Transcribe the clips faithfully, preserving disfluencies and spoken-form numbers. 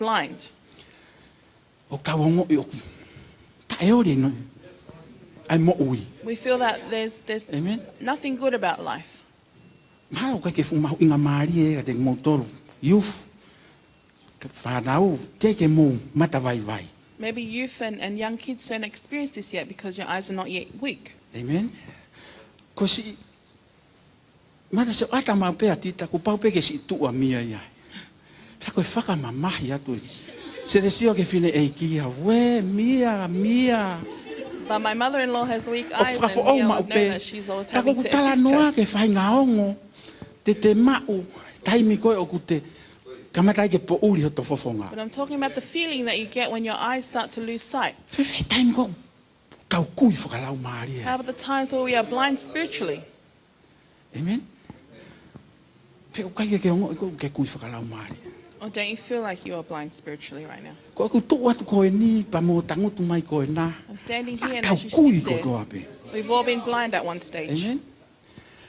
blind. ʻOku tau ongoʻi ʻoku taʻeoli ʻa e moʻui. We feel that there's, there's Amen. Nothing good about life. Mahalo ʻoku ʻikai ke fuʻu mahuʻingamālie ia kiate kimoutolu youth, fānau, teʻeki ke mou matavaivai. Maybe youth and, and young kids don't experience this yet because your eyes are not yet weak. Amen. Ko siʻi mata sioʻata maʻu pē ʻa Tita, kuo pau pē ke siʻi tuʻu ʻa Mia ia. Ka ko e fakamamahi atu ē. Siʻete sio ki he fineʻeiki ia, uē, Mia, Mia. But my mother-in-law has weak eyes, and Mia would know that she's always having to assist her. ʻOku fakafoʻou maʻu pē. Ka ko ʻeku talanoa ki he faʻahinga ongo te te maʻu taimi ko ē ʻoku te kamata ai ke poʻuli hoto fofonga. But I'm talking about the feeling that you get when your eyes start to lose sight. Fēfē taimi ko ē ʻoku tau kui fakalaumālie? How about the times where we are blind spiritually? Amen. Pe ʻoku ʻikai ke ke ongoʻi ʻoku ke kui fakalaumālie? Or don't you feel like you are blind spiritually right now? Ko ʻeku tuʻu atu ko eni pea mo e tangutu mai ko ena. I'm standing here, and as you sit there, ʻoku tau kui kotoa pē. We've all been blind at one stage. Amen.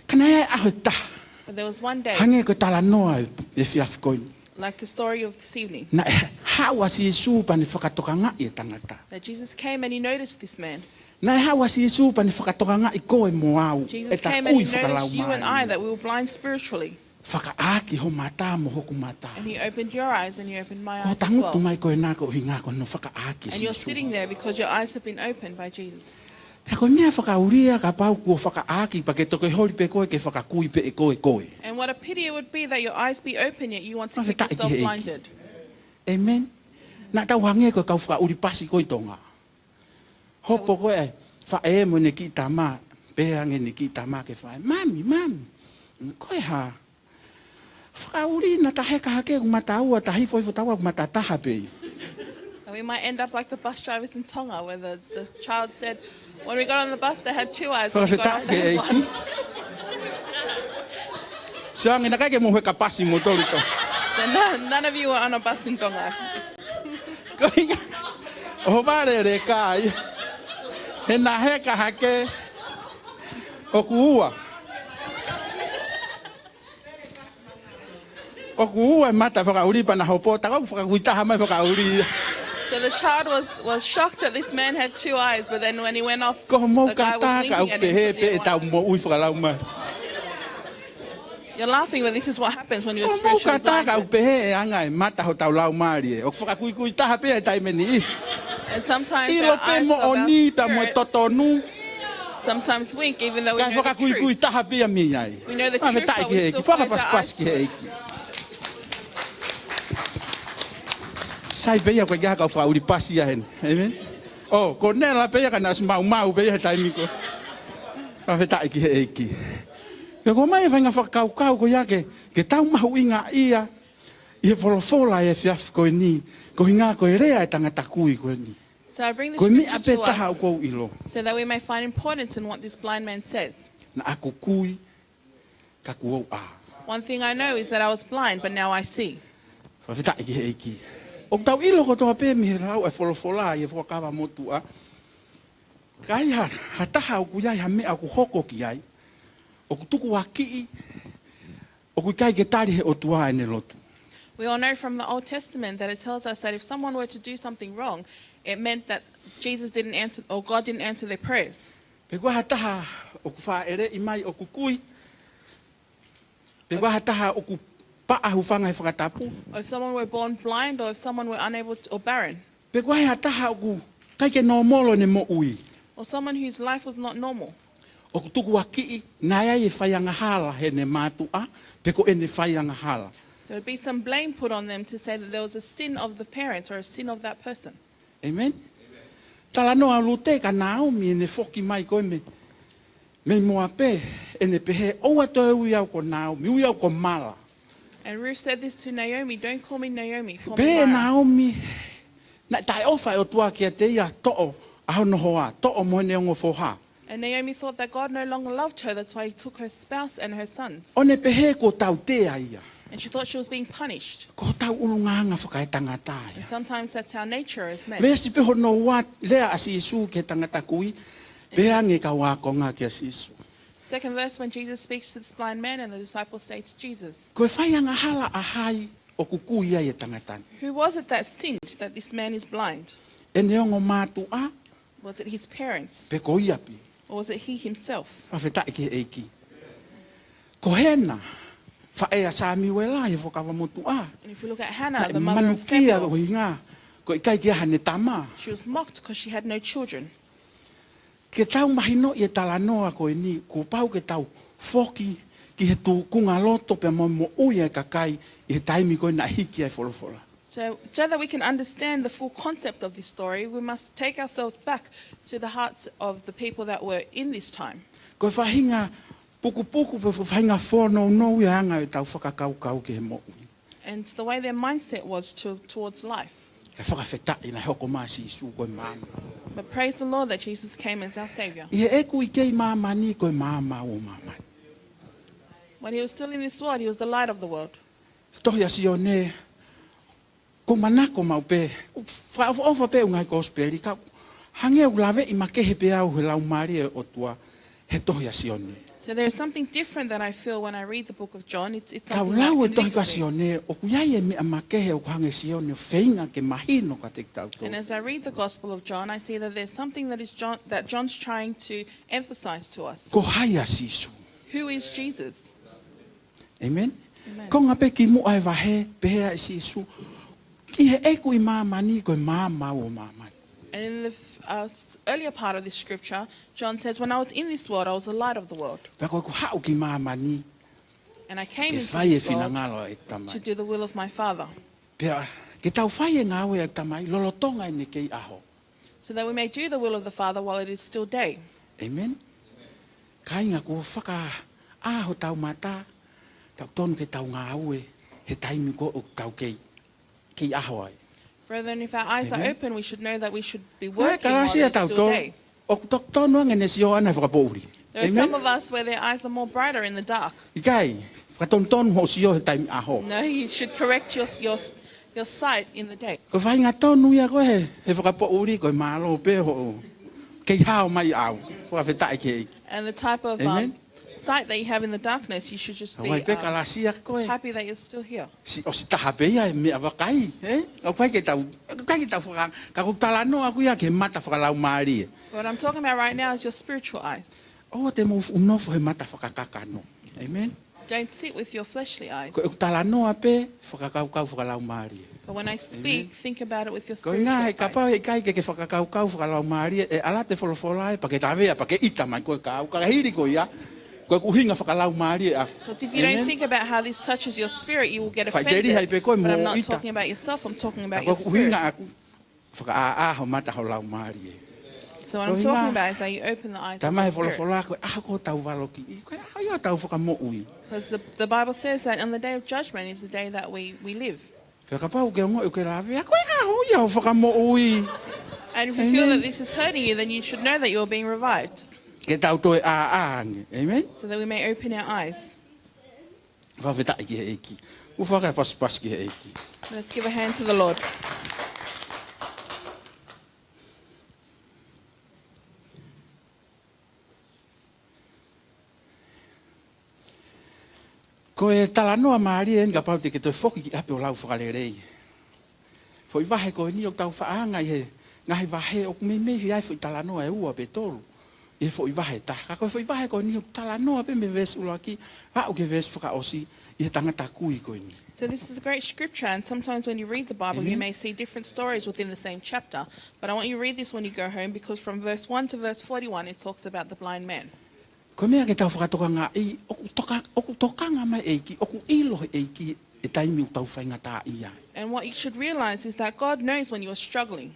Ka naʻe ʻi ai e ʻaho ʻe taha. But there was one day, hangē ko e talanoa ʻo e efiafi ko eni, like the story of this evening, naʻe haʻu ʻa Sīsū pea ne fakatokangaʻi e tangata. That Jesus came and he noticed this man. Naʻe haʻu ʻa Sīsū pea ne fakatokangaʻi koe mo au, Jesus came and he noticed you and I, ʻeta kui fakalaumālie, that we were blind spiritually. Fakaʻāki ho mata mo hoku mata. And he opened your eyes and he opened my eyes as well. Ko hoʻo tangutu mai ko ena ko e ʻuhinga ko hono fakaʻāki ʻe Sīsū. And you're sitting there because your eyes have been opened by Jesus. Pea ko e meʻa fakaʻulia, kapau kuo fakaʻāki, pea ke toki holi pē koe ke fakakui pē ʻe koe koe. And what a pity it would be that your eyes be open, yet you want to keep yourself blinded. Fakafetaʻi ki he ʻEiki. Amen. Naʻa tau hangē ko e kau fakaʻuli pasi ko ē ʻi Tonga. Hopo ko ē ʻa e faʻē mo ʻene kiʻi tama, pehē ange ʻene kiʻi tama ki he faʻē, "Mami, mami, ko e hā? Fakaʻuli naʻa ta heka hake ʻoku mata ua, ta hifo hifo taua ʻoku mata taha pē ia." And we might end up like the bus drivers in Tonga, where the, the child said, "When we got on the bus, they had two eyes. When we got off, they had one." Fakafetaʻi ki he ʻEiki. Sio ange, naʻe ʻikai ke mou heka pasi moutolu ʻi Tonga. So none, none of you were on a bus in Tonga. Ko e ʻuhinga ʻo e vale leka ia, he naʻe heka hake ʻoku ua. ʻOku ua e mata fakaʻuli pea na hopo, tā ko ē ʻoku fakakui taha mai fakaʻuli ia. So the child was, was shocked that this man had two eyes, but then when he went off, the guy was winking at him with the other one. Ko hoʻomou kātaki ʻoku pehē pē ʻetau moʻui fakalaumālie. You're laughing, but this is what happens when you're spiritually blinded. Ko hoʻomou kātaki ʻoku pehē e anga e mata hotau laumālie, ʻoku fakakuikui taha pē ia he taimi ʻe niʻihi. And sometimes our eyes of our spirit, ʻilo pē moʻoni pea mo e totonu, sometimes wink, even though we know the truth. Kae fakakuikui taha pē ia mei ai. We know the truth, but we still close our eyes to it. Fakafetaʻi ki he ʻEiki. Fakapasipasi ki he ʻEiki. Sai pē ia, ko e ʻikai ha kau fakaʻuli pasi ia heni. Amen. ʻO, ko Nela pē ia ka naʻe ʻosi maumau pē ia he taimi ko ē. Fakafetaʻi ki he ʻEiki. Pea ko e ʻomai e faʻahinga fakakaukau ko ia ke, ke tau mahuʻingaʻia ʻi he folofola ʻi he efiafi ko eni, ko e ʻuhinga ko e lea ʻa e tangata kui ko eni. So I bring the scripture to us, ko e meʻa pē taha ʻoku ou ʻilo, so that we may find importance in what this blind man says. Naʻa ku kui, ka kuo u ʻā. One thing I know is that I was blind, but now I see. Fakafetaʻi ki he ʻEiki. ʻOku tau ʻilo kotoa pē mei he lau ʻa e folofola ʻi he Fuakava Motuʻa, ka ʻi ai ha, ha taha ʻoku ʻi ai ha meʻa ʻoku hoko ki ai, ʻoku tukuakiʻi, ʻoku ʻikai ke tali ʻe he ʻOtua ʻene lotu. We all know from the Old Testament that it tells us that if someone were to do something wrong, it meant that Jesus didn't answer, or God didn't answer their prayers. Pe ko ha taha ʻoku fāʻeleʻi mai ʻoku kui, pe ko ha taha ʻoku paʻa hūfanga he fakatapu, or if someone were born blind, or if someone were unable to, or barren, pe ko ha taha ʻoku ʻikai ke nōmolo ʻene moʻui, or someone whose life was not normal, ʻoku tukuakiʻi naʻe ʻi ai e faiangahala heʻene mātuʻa, pe ko ʻene faiangahala. There would be some blame put on them to say that there was a sin of the parents or a sin of that person. Amen. Talanoa ʻa Lute kia Naomi ʻi heʻene foki mai ko ē mei, mei Moape, ʻene pehē, "ʻOua toe ui au ko Naomi, ui au ko Mala." And Ruth said this to Naomi, "Don't call me Naomi, call me Mara." Pehē ʻe Naomi, naʻe taʻeʻofa e ʻOtua kiate ia, toʻo ʻa hono hoa, toʻo mo ʻene ongo foha. And Naomi thought that God no longer loved her, that's why he took her spouse and her sons. ʻO ne pehē kuo tautea ia. And she thought she was being punished. Ko hotau ʻulungaanga fakaetangata ia. And sometimes that's our nature as men. Veesi pē hono ua, lea ʻa Sīsū ki he tangata kui, pehē ange e kau ākonga kia Sīsū, second verse, when Jesus speaks to this blind man and the disciples say to Jesus, "Ko e faiangahala ʻa hai ʻoku kui ai e tangata ni? Who was it that sinned that this man is blind? ʻEne ongo mātuʻa, Was it his parents? Pe ko ia pē? Or was it he himself? Fakafetaʻi ki he ʻEiki. Ko Hena, faʻē ʻa Sāmiuela ʻi he Fuakava Motuʻa. And if we look at Hannah, the mother of Samuel, Naʻe manukia ʻuhinga ko e ʻikai ke ʻi ai haʻane tama. She was mocked 'cause she had no children. Ke tau mahinoʻi e talanoa ko eni, kuo pau ke tau foki ki he tūkunga loto pea mo e moʻui ʻa e kakai ʻi he taimi ko ē naʻe hiki ai e folofola. So, so that we can understand the full concept of this story, we must take ourselves back to the hearts of the people that were in this time. Ko e faʻahinga pukupuku pe ko e faʻahinga fōnounou ia ʻa e anga ʻetau fakakaukau ki he moʻui. And the way their mindset was to, towards life. Kae fakafetaʻi naʻe hoko mai ʻa Sīsū ko e maama. But praise the Lord that Jesus came as our Savior. ʻI heʻeku ʻi he māmani ko e maama ʻo māmani. When he was still in this world, he was the light of the world. Tohi ʻa Sione, ʻoku ou manako maʻu pē, fakaʻofoʻofa pē ʻa e ngaahi kosipeli, ka hangē ʻoku laveʻi makehe pē au he Laumālie ʻo e ʻOtua he tohi ʻa Sione. So there's something different that I feel when I read the book of John. It's, it's something that convicts me. Tau lau e tohi ko ē ʻa Sione, ʻoku ʻi ai e meʻa makehe ʻoku hangē ʻa Sione ʻo feinga ke mahino kiate kitautolu. And as I read the Gospel of John, I see that there's something that is John, that John's trying to emphasize to us. Ko hai ʻa Sīsū? Who is Jesus? Amen. Amen. Konga pē kimuʻa e vahe, pehē ʻe Sīsū, ʻi heʻeku ʻi māmani ko e maama au ʻo māmani. And in the f-, uh, s-, earlier part of this scripture, John says, "When I was in this world, I was the light of the world." Pea ko ʻeku haʻu ki māmani, And I came into this world ke fai e finangalo ʻo ʻeku Tamai. To do the will of my Father. Pea ke tau fai e ngāue ʻa e Tamai lolotonga ʻene kei ʻaho. So that we may do the will of the Father while it is still day. Amen. Kāinga, kuo fakaʻā hotau mata, tau tonu ke tau ngāue he taimi ko ē ʻoku tau kei, kei ʻaho ai. Brethren, if our eyes are open, we should know that we should be working while it is still day. Amen. Ko e kalasia tautolu, ʻoku totonu ange ʻene sio ʻana he fakapoʻuli. Amen. There are some of us where their eyes are more brighter in the dark. ʻIkai, fakatonutonu hoʻo sio he taimi ʻaho. No, you should correct your, your, your sight in the day. Ko e faʻahinga tonu ia ko ē he, he fakapoʻuli, ko e mālō pē hoʻo kei hao mai ʻaʻau. Fakafetaʻi ki he ʻEiki. And the type of, um, Amen. Sight that you have in the darkness, you should just be, um, happy that you're still here. Ka ʻoku ʻi ai pē kalasia ko ē. Si-, ʻosi taha pē ia e meʻa vakai, ē? ʻOku ʻikai ke tau, ʻoku ʻikai ke tau faka-, ka ʻoku ou talanoa ʻaʻaku ia ki he mata fakalaumālie. What I'm talking about right now is your spiritual eyes. ʻOua te mou fuʻu nofo he mata fakakakano. Amen. Don't sit with your fleshly eyes. Ko ʻeku talanoa pē fakakaukau fakalaumālie. But when I speak, Amen. Think about it with your spiritual eyes. Ko e ʻuhinga he kapau he ʻikai ke ke fakakaukau fakalaumālie, ʻe ʻalu atu e folofola ē, pea ke tavea, pea ke ʻita mai koe ka au, ka hili ko ia, ko ʻeku ʻuhinga fakalaumālie ʻaʻaku. Amen. But if you don't think about how this touches your spirit, you will get offended. Faʻiteliha pē koe mo ʻita. But I'm not talking about yourself, I'm talking about your spirit. Ka ko ʻeku ʻuhinga ʻaʻaku, fakaʻā ho mata ho laumālie. So what I'm talking about is that you open the eyes of the spirit. Ko e ʻuhinga, talamai he folofola ko e ʻaho ko ē ʻoku tau valo ki ai, ko e ʻaho ia ʻo ʻetau fakamoʻui. 'Cause the, the Bible says that on the day of judgment is the day that we, we live. Pea kapau ʻoku ke ongoʻi ʻoku ke lavea, ko e ʻaho ia ʻo e fakamoʻui. And if you feel that this is hurting you, Amen. Then you should know that you're being revived. Ke tau toe ʻā ange. Amen. So that we may open our eyes. Fakafetaʻi ki he ʻEiki. ʻOfa ke pasipasi ki he ʻEiki. Let's give a hand to the Lord. Ko e talanoa mālie eni kapau te ke toe foki ki ʻapi ʻo lau fakalelei. Foʻi vahe ko eni ʻoku tau faʻa anga ʻi he ngaahi vahe ʻoku meimei ʻi ai foʻi talanoa ʻe ua pe tolu ʻi he foʻi vahe ʻe taha. Ka ko e foʻi vahe ko eni ʻoku talanoa pē mei he veesi ʻuluaki, aʻu ki he veesi fakaʻosi ʻi he tangata kui ko eni. So this is a great scripture, and sometimes when you read the Bible, you Amen. May see different stories within the same chapter. But I want you to read this when you go home, because from verse one to verse forty-one, it talks about the blind man. Ko e meʻa ke tau fakatokangaʻi, ʻoku toka-, ʻoku tokanga mai e ʻEiki, ʻoku ʻilo he ʻEiki e taimi ʻoku tau faingataʻaʻia ai. And what you should realize is that God knows when you're struggling.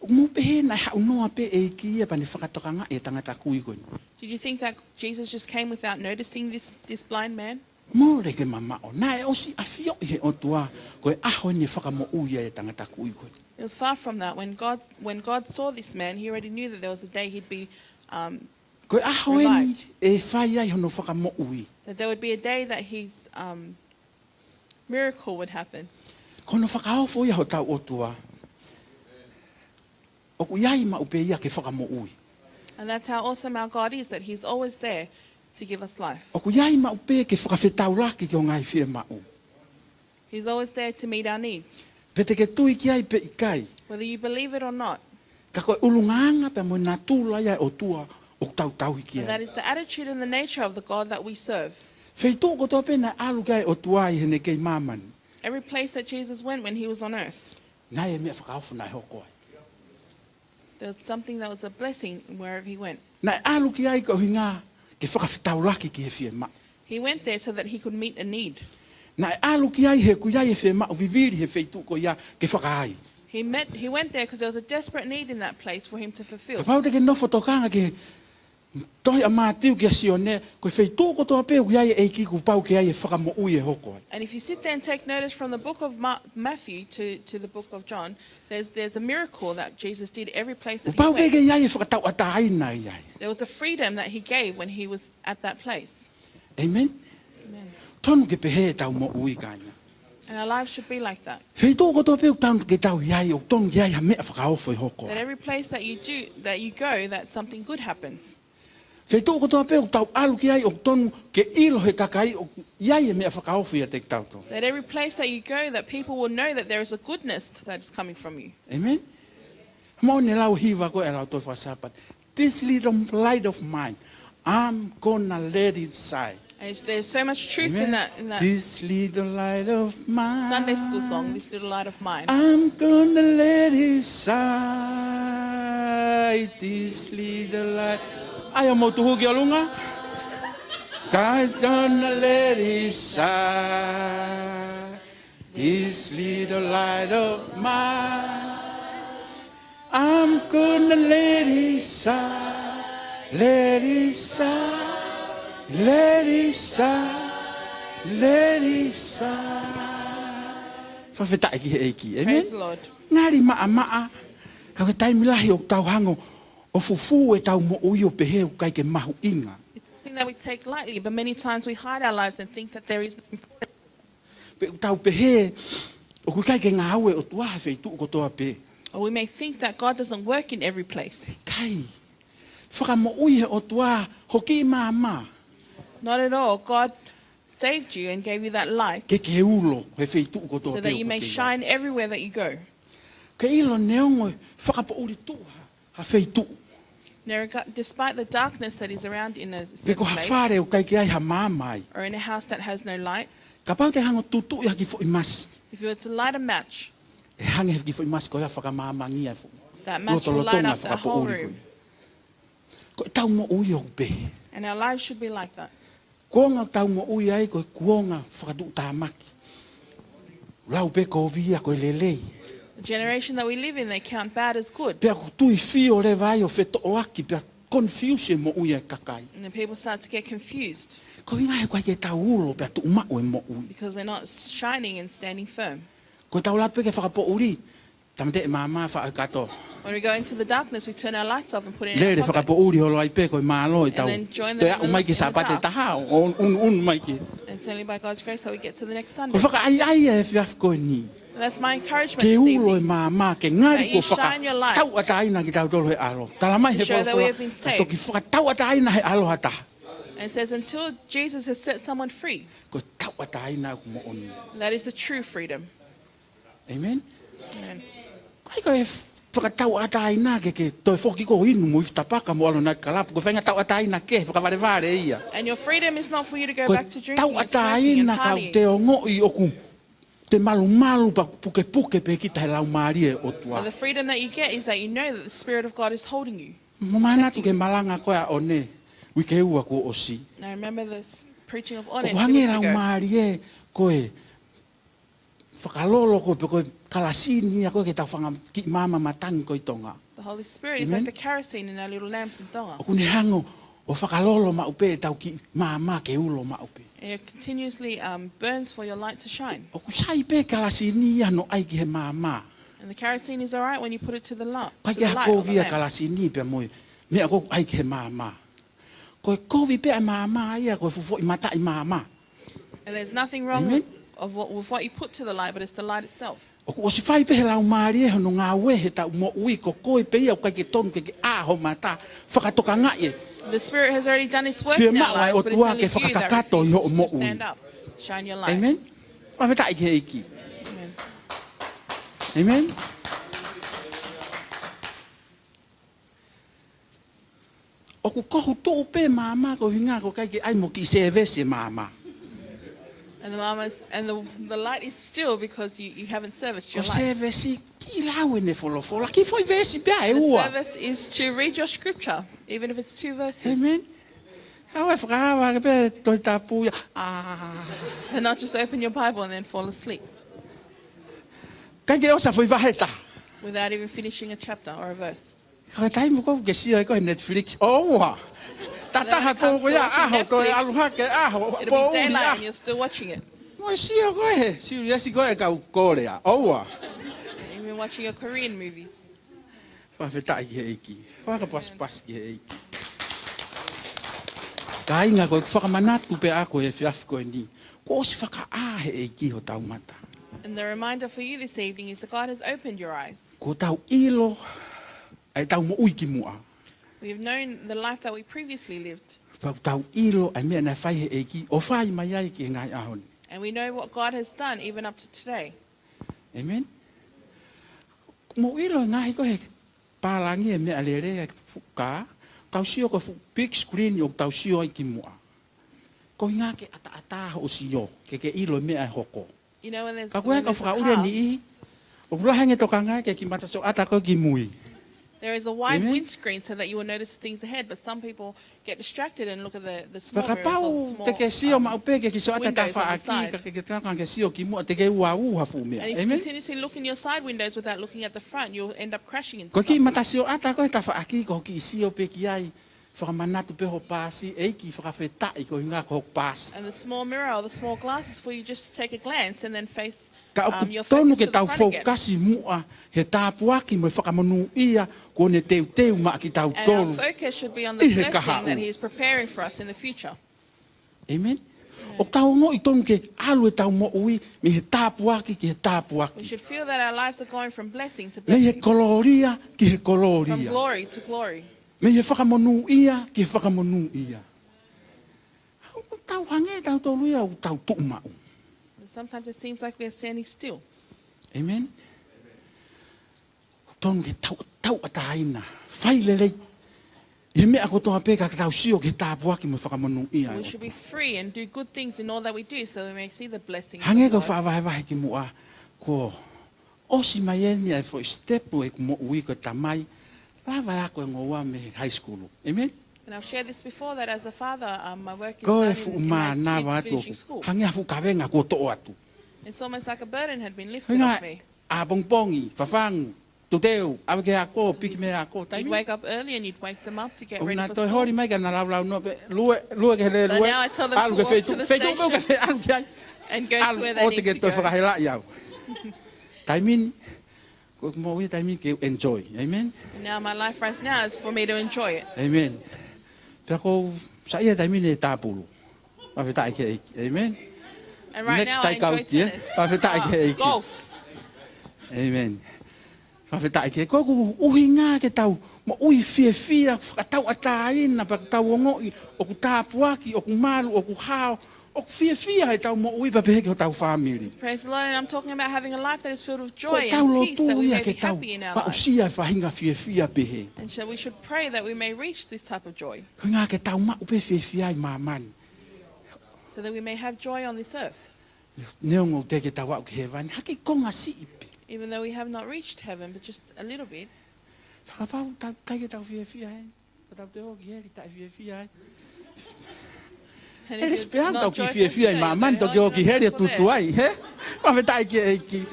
ʻOku mou pehē naʻe haʻu noa pē e ʻEiki ia pea ne fakatokangaʻi e tangata kui ko eni? Did you think that Jesus just came without noticing this, this blind man? Mole ke mamaʻo, naʻe ʻosi ʻafioʻi he ʻOtua ko e ʻaho eni ʻe fakamoʻui ai e tangata kui ko eni. It was far from that. When God, when God saw this man, he already knew that there was a day he'd be, um, Ko e ʻaho eni revived. ʻE fai ai hono fakamoʻui. That there would be a day that his, um, miracle would happen. Ko hono fakaofo ia hotau ʻOtua. ʻOku ʻi ai maʻu pē ia ke fakamoʻui. And that's how awesome our God is, that he's always there to give us life. ʻOku ʻi ai maʻu pē ke fakafetaulaki ki hoʻo ngaahi fiemaʻu. He's always there to meet our needs. Pe te ke tui ki ai pe ʻikai. Whether you believe it or not. Ka ko e ʻulungaanga pea mo e natula ia ʻo e ʻOtua ʻoku tau tauhi ki ai. And that is the attitude and the nature of the God that we serve. Feituʻu kotoa pē naʻe ʻalu ki ai e ʻOtua ʻi heʻene kei māmani. Every place that Jesus went when he was on earth, Naʻe ʻi ai e meʻa fakaofo naʻe hoko ai. there was something that was a blessing wherever he went. Naʻe ʻalu ki ai ko e ʻuhinga ke fakafetaulaki ki he fiemaʻu. He went there so that he could meet a need. Naʻe ʻalu ki ai he ʻoku ʻi ai e fiemaʻu vivili he feituʻu ko ia ke fakaai. He, met, he went there because there was a desperate need in that place for him to fulfill. Kapau te ke nofo ʻo tokanga ki he tohi ʻa Mātiu kia Sione, ko e feituʻu kotoa pē ʻoku ʻi ai e ʻEiki kuo pau ke ʻi ai e fakamoʻui ʻe hoko ai. And if you sit there and take notice from the book of Ma- Matthew to, to the book of John, there's, there's a miracle that Jesus did every place that Kuo pau he pē went. ke ʻi ai e fakatauʻatāina ʻi ai. There was a freedom that he gave when he was at that place. Amen? Amen. Tonu ke pehē ʻetau moʻui kāinga. And our lives should be like that. Feituʻu kotoa pē ʻoku tonu ke tau ʻi ai, ʻoku tonu ke ʻi ai ha meʻa fakaofo ʻe hoko That ai. Every place that you do, that you go, that something good happens. Feituʻu kotoa pē ʻoku tau ʻalu ki ai, ʻoku tonu ke ʻilo he kakai ʻoku ʻi ai e meʻa fakaofo ʻiate kitautolu. That every place that you go, that people will know that there is a goodness that is coming from you. Amen? Mo ne lau hiva ko e lau toe fakasāpate. This little light of mine, I'm gonna let it shine. And it's, there's so much truth in Amen. that. In that. This little light of mine. Sunday school song, This Little Light of Mine. I'm gonna let it shine. This little light. ʻAi ʻo mou tuhu ki ʻolunga. God's gonna let it shine. This little light of mine. I'm gonna let it shine, let it shine, let it shine, let it shine. Fakafetaʻi ki he ʻEiki. Amen. Praise the Lord. Ngali maʻamaʻa, ka ko e taimi lahi ʻoku tau hanga ʻo fufū ʻetau moʻui ʻo pehē ʻoku ʻikai ke mahuʻinga. It's something that we take lightly, but many times we hide our lives and think that there is no importance. Pe ʻoku tau pehē ʻoku ʻikai ke ngāue ʻOtua he feituʻu kotoa pē. Or we may think that God doesn't work in every place. ʻIkai. Fakamoʻui he ʻOtua ho kiʻi maama. Not at all. God saved you and gave you that light Ke ke ulo he feituʻu kotoa so pē that you ʻoku may ke ʻi ai. Shine everywhere that you go. Ke ʻilo neongo e fakapoʻuli tuʻu ha, ha feituʻu. Now, rega- despite the darkness that is around in a Pe certain ko ha place fale ʻoku ʻikai ke ʻi ai ha maama ai. Or in a house that has no light, Kapau te ke hanga ʻo tutuʻi ha kiʻi foʻi masi. If you were to light a match, ʻE hangē he kiʻi foʻi masi ko ia ʻoku fakamaamangia e foʻi. That match will light Lotolotonga up the whole fakapoʻuli ko room. ia. Ko ʻetau moʻui ʻoku pehē. And our lives should be like that. Kuonga ʻoku tau moʻui ai ko e kuonga fakatuʻutāmaki. Lau pē kovi ia ko e lelei. The generation that we live in, they count bad as good. Pea ʻoku tui fio leva ai ʻo fetoʻoaki pea confuse e moʻui ʻa e kakai. And then people start to get confused Ko e ʻuhinga he ʻoku ʻikai ke tau ulo pea tuʻu maʻu e moʻui. Because we're not shining and standing firm. Ko ʻetau ʻalu atu pē ke fakapoʻuli. Tāmateʻi e maama, faʻo e kato. When we go into the darkness, we turn our lights off and put it in Lele our pocket. Fakapoʻuli holo ai pē ko e mālō ʻetau. And then join Toe them in aʻu mai the- ki he in the Sāpate dark. Taha, ʻo unu, unu mai ki. And it's only by God's grace that we get to the next Ko Sunday. e fakaʻaiʻai ʻa e efiafi ko eni. And that's my encouragement Ke this ulo e evening. maama, ke ngali That you kuo shine your light. Fakatauʻatāina kitautolu he ʻAlo. Talamai he To show that we Folofola, have been ka saved. toki fakatauʻatāina he ʻAlo ha taha. And it says, until Jesus has set someone free, Ko e tauʻatāina ʻoku moʻoni. that is the true freedom. Amen? Amen. ʻIkai ko e fakatauʻatāina ke, ke toe foki ko inu mo ifi tapaka mo ʻalu naitikalapu. Ko e faʻahinga tauʻatāina kehe fakavalevale ia. And your freedom is not for you to go Ko e back to drinking and smoking and tauʻatāina ka partying. te ongoʻi ʻoku te malumalu pea pukepuke pē kita he Laumālie ʻo e ʻOtua. But the freedom that you get is that you know that the Spirit of God is holding you. Mo manatu ki he malanga ko ē ʻo e uike ua kuo ʻosi. And I remember this preaching of on it ʻOku two hangē e weeks ago. Laumālie ko e fakalolo ko ē pe ko e kalasini ia ko ē ki heʻetau fanga kiʻi maama matangi ko ē ʻi Tonga. The Holy Spirit is Amen. Like the kerosene in our little lamps in Tonga. ʻOku ne hanga ʻo fakalolo maʻu pē ʻetau kiʻi maama ke ulo maʻu pē. And it continuously um, burns for your light to shine. ʻOku sai pē kalasini ia hono ʻai ki he maama. And the kerosene is all right when you put it to the lamp. ʻIkai To ke the ha light on kovi the ia lamp. Kalasini pea mo e meʻa ko ē ʻoku ʻai ki he maama. Ko e kovi pē ʻa e maama ia, ko e fuʻu foʻi mataʻi maama. And there's nothing wrong Amen. Of what, with what you put to the light, but it's the light itself. ʻOku ʻosi fai pē he Laumālie hono ngāue heʻetau moʻui, ko koe pē ia ʻoku ʻikai ke tonu ke ke ʻā ho mata, fakatokangaʻi e. The Spirit has already done its work in our Fiemaʻu ʻa e lives, but it's ʻOtua only ke you that fakakakato ʻi hoʻo refuses to moʻui. Stand up, shine your light. Amen. Fakafetaʻi ki he ʻEiki. ʻĒmeni. ʻOku kohu tuʻu pē māmā ko e ʻuhinga ko e ʻikai ke ʻai mo kiʻi sēvesi e māmā. And the mama's and the, the light is still because you, you haven't serviced Ko your light. Sēvesi kiʻi lau ʻene folofola, kiʻi foʻi veesi pē ʻe The ua. Service is to read your scripture, even if it's two verses. ʻĒmeni. Aʻu ē fakaava ke pē Tohi Tapu ia. Ah. And not just open your Bible and then fall asleep ʻIkai ke ʻosi ha foʻi vahe ʻe taha. Without even finishing a chapter or a verse. Ka ko e taimi ko ē ke sio ai ko ē he Netflix. ʻOua. Tataha Without pō ko ia watching ʻaho, toe Netflix, ʻalu hake ʻaho, It'll be pōʻuli daylight ʻaho. And you're still watching it. Mo e sio ko ē he siriesi ko ē kau Korea. ʻOua. You've been watching your Korean movies. Fakafetaʻi ki he ʻEiki. Fakapasipasi ki he ʻEiki. Kāinga, ko e fakamanatu pē ʻaʻaku he efiafi ko eni, kuo ʻosi fakaʻā he ʻEiki hotau mata. And the reminder for you this evening is that God has opened your eyes. Kuo tau ʻilo ʻa ʻetau moʻui kimuʻa. We have known the life that we previously lived. Pea kuo tau ʻilo ʻa e meʻa naʻe fai he ʻEiki ʻo fai mai ai ki he ngaahi ʻaho ni. And we know what God has done even up to today. ʻĒmeni. Mou ʻilo e ngaahi ko ē he pālangi e meʻalele e fuʻu kā, tau sio ko e fuʻu big screen ʻoku tau sio ai kimuʻa. Ko e ʻuhinga ke ʻataʻatā hoʻo sio, ke ke ʻilo e meʻa ʻe hoko. You know, when there's, Ka ko e when kau there's a fakaʻuli car, niʻihi, ʻoku lahi ange tokanga ke kiʻi mata sioʻata ko ē ki mui. There is a wide ʻĒmeni. Windscreen so that you will notice the things ahead, but some people get distracted and look at the, the small mirrors or the Fakapau small te ke sio um, maʻu pē ke kiʻi sioʻata windows on the tafaʻaki, side. Ka ke ke tokanga ke sio kimuʻa te ke uaua ha fuʻu meʻa. And if you ʻĒmeni. Continue to look in your side windows without looking at the front, you'll end up crashing into Ko e kiʻi something. Mata sioʻata ko ē he tafaʻaki, ko e kiʻi sio pē ki ai, fakamanatu pē hoʻo paasi, ʻEiki fakafetaʻi ko e ʻuhinga ko hoku paasi. And the small mirror or the small glass is for you just to take a glance and then face Ka um, ʻoku your tonu focus ke to the tau front again. Fokasi muʻa he tāpuaki mo e fakamonūʻia kuo ne teuteu maʻa And our kitautolu. Focus should be on the ʻI he blessing kahaʻu. That he is preparing for us in the future. ʻĒmeni. ʻOku tau ongoʻi tonu ke ʻalu ʻetau moʻui mei he tāpuaki ki he tāpuaki. We should feel that our lives are going from blessing to Mei he blessing, kolōlia ki he from kolōlia. Glory to glory. Mei he fakamonūʻia ki he fakamonūʻia. ʻOku tau hangē tautolu ia ʻoku tau tuʻu maʻu. Sometimes it seems like we are standing still. ʻĒmeni. Tonu ke tau, tauʻatāina, fai lelei ʻi he meʻa kotoa pē ka tau sio ki he tāpuaki mo e fakamonūʻia. We should be free and do good things in all that we do so we may see the blessings Hangē of ko e God. Fakavahevahe kimuʻa, kuo ʻosi mai eni ʻa e foʻi step ʻo ʻeku moʻui ko e tamai, lava e ako e ngoua mei he high school. ʻĒmeni. And I've shared this before that as a father, um, my work is Ko e done fuʻu in, in my mānava kids atu, finishing school. Hangē ha fuʻu kavenga kuo toʻo atu. It's almost like a burden had been lifted Hangē off me. ʻapongipongi, fafangu, teuteu, ʻave ki he ako, piki mei he ako, You'd taimi. Wake up early and you'd wake them up to get ʻOku ready na for toe school. Holi mai ka na laulau noa pē, lue, lue ki he lelue, But now I tell them ʻalu to ki he walk to feituʻu, the feituʻu pē ʻoku ke station fie ʻalu ki ai. And go to ʻAlu, where they ʻoua te need ke to toe go. Fakahelaʻi au. Taimi ni, ko ʻeku moʻui taimi ni ke enjoy. ʻĒmeni. And now my life right now is for me to enjoy it. ʻĒmeni. Pea ʻoku ou saiʻia taimi ni he tāpulu. Fakafetaʻi ki he ʻEiki. ʻĒmeni. And right Next now I time kau enjoy tie. Tennis, Fakafetaʻi ki he uh, ʻEiki. Golf. ʻĒmeni. Fakafetaʻi ki he ʻEiki. Ko ʻeku ʻuhinga ke tau moʻui fiefia, fakatauʻatāina, pea tau ongoʻi ʻoku tāpuaki, ʻoku malu, ʻoku hao, ʻoku fiefia ʻetau moʻui pea pehē ki hotau fāmili. Praise the Lord, and I'm talking about having a life that is filled with Ko joy ʻetau and peace that lotu we ia may ke be tau happy in our lives. Paʻusia e faʻahinga fiefia pehē. And so we should pray that we may reach this type of joy, Ko e ʻuhinga ke tau maʻu pē fiefia ʻi māmani. So that we may have joy on this earth. Neongo teʻeki ke tau aʻu ki hēvani, ha kiʻi konga siʻi pē. Even though we have not reached heaven, but just a little bit. Fakapapau tau, ʻikai ke tau fiefia ai. Ka tau toe ō ki heli taʻe fiefia ai. And ʻE if lisi you're pē au not tau kiʻi joyful fiefia ʻi here, māmani, you're toki ō not ki heli ʻo joyful tutu there. Ai, hē? Fakafetaʻi ki he ʻEiki.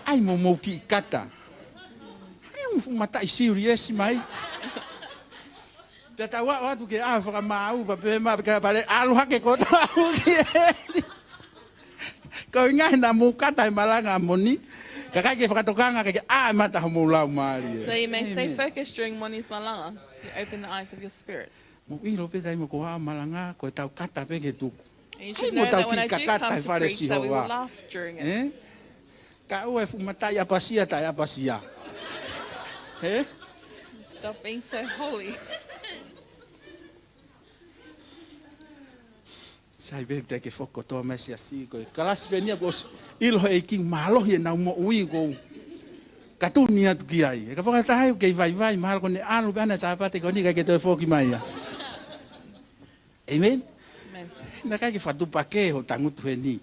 ʻAi mo mou kiʻi kata. ʻAi mo fuʻu mataʻi siliesi mai. Pea tau aʻu atu ke ʻā fakamaau, pea pehē mai, pea pale, ʻalu hake kotoa ʻalu ki heli. Ko e ʻuhinga he naʻa mou kata he malanga ʻa Moni. Ka ʻikai ke fakatokanga ke ke ʻā e mata homou laumālie. So you may stay ʻĒmeni. Focused during Moni's malanga. You open the eyes of your spirit. Mou ʻilo pē taimi ko ē ʻoku ou malanga, ko ʻetau kata pē ke tuku. And you ʻAi should mo know tau that when kiʻi I do kakata come he to fale preach, that we Sihova. Will laugh during it. Ē? Ka ʻoua e fuʻu mataʻi ʻapasia taʻe ʻapasia. Ē? Stop being so holy. Sai pē te ke foki kotoa mai siasi ko e kalasi pē eni ia kuo ʻosi ʻilo he ʻEiki mālohi ʻenau moʻui ʻoku ou katuni atu ki ai. ʻE kapau ko ha taha ia ʻoku kei vaivai, mahalo ko ʻene ʻalu pē ʻana Sāpate ko eni ʻikai ke toe foki mai ia. Amen? Amen. Naʻe ʻikai ke fakatuʻupakē hoʻo tangutu heni.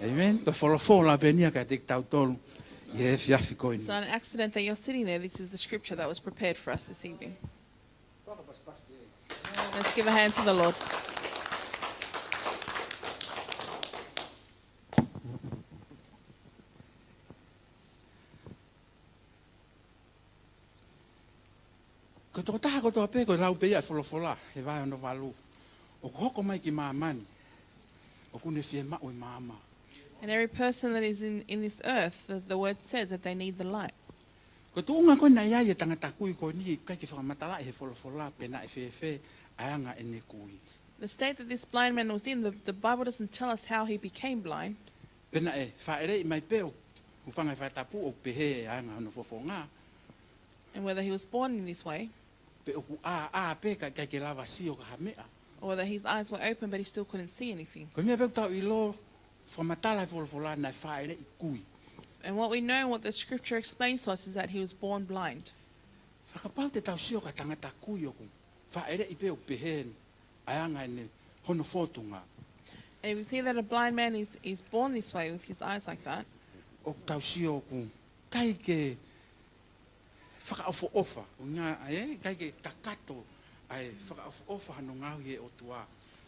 Amen? Ko e folofola pē eni ia kiate kitautolu ʻi he efiafi ko eni. It's not an accident that you're sitting there. This is the scripture that was prepared for us this evening. Let's give a hand to the Lord. Ko e tokotaha kotoa pē ko e lau pē ia ʻa e folofola he vahe hono valu, ʻoku hoko mai ki māmani ʻoku ne fiemaʻu e maama. And every person that is in, in this earth, the, the word says that they need the light. Ko e tuʻunga ko ē naʻe ʻi ai e tangata kui ko eni, ʻikai ke fakamatalaʻi he folofola pe naʻe fēfē ʻa e anga ʻene kui. The state that this blind man was in, the, the Bible doesn't tell us how he became blind. Pe naʻe fāʻeleʻi mai pē ʻo hūfanga he fakatapu ʻo pehē ʻa e anga hono fofonga. And whether he was born in this way. Pe ʻoku ʻāʻā pē kae ʻikai ke lava sio ki ha meʻa. Or whether his eyes were open but he still couldn't see anything. Ko e meʻa pē ʻoku tau ʻilo, fakamatala he folofola naʻe fāʻeleʻi kui. And what we know, what the scripture explains to us, is that he was born blind. Fakapapau te tau sio ki ha tangata kui ʻoku fāʻeleʻi pē ʻo pehē ʻa e anga ʻene hono fōtunga. And if you see that a blind man is, is born this way with his eyes like that, ʻoku tau sio ʻoku ʻikai ke fakaʻofoʻofa, ʻuhinga ē, ʻikai ke kakato ʻa e fakaʻofoʻofa hono ngaohi ʻe he ʻOtua.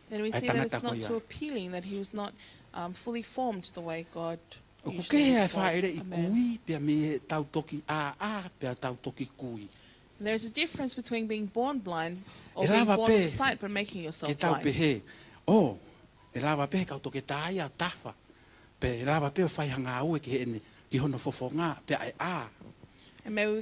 Then we see that it's not too appealing, that he was not, um, fully formed the way God usually formed a man. ʻOku kehe ʻa e fāʻeleʻi kui pea mei heʻetau toki ʻāʻā pea tau toki kui. There's a difference between being born blind or being born with sight but making yourself blind. ʻE lava pē ke tau pehē, ʻō, ʻe lava pē he kau toketā ia ʻo tafa, pe ʻe lava pē ʻo fai ha ngāue ki heʻene, ki hono fofonga, pea ʻe ʻā. And maybe we